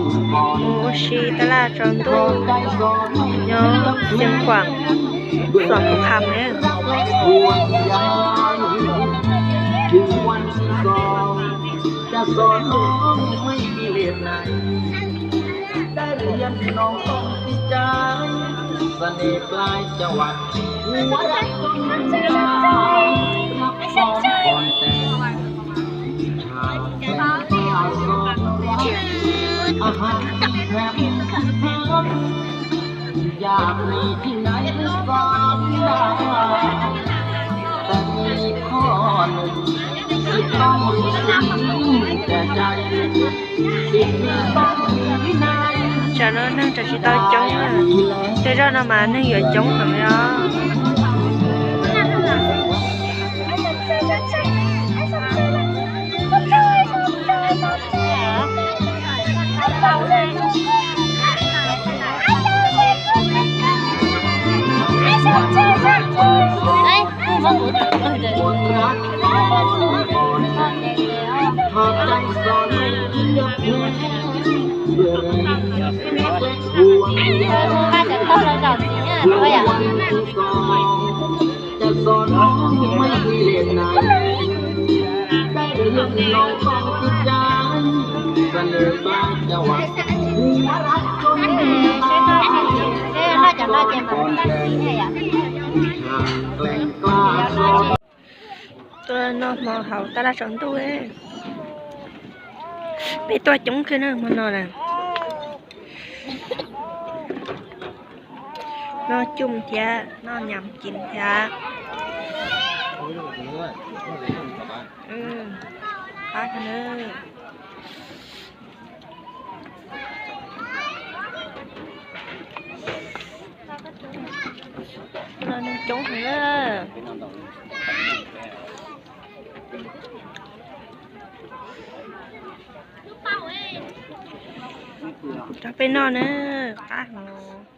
Mus ua si taj laj tsaus ntuj nyob Xeev Khuam, Xuam Phu Kham na. Tsam no neeg tseem tsis tau coob na, tej zaum no mas neeg yuav coob heev li os. Tuaj noj hmo hauv taj laj tsaus ntuj. Peb tuaj coob kawg na hmo no na. Noj coob thiab noj nyam kis thiab. Qab kawg na. Coob heev na. Kuv rau peb noj na, qab hlo.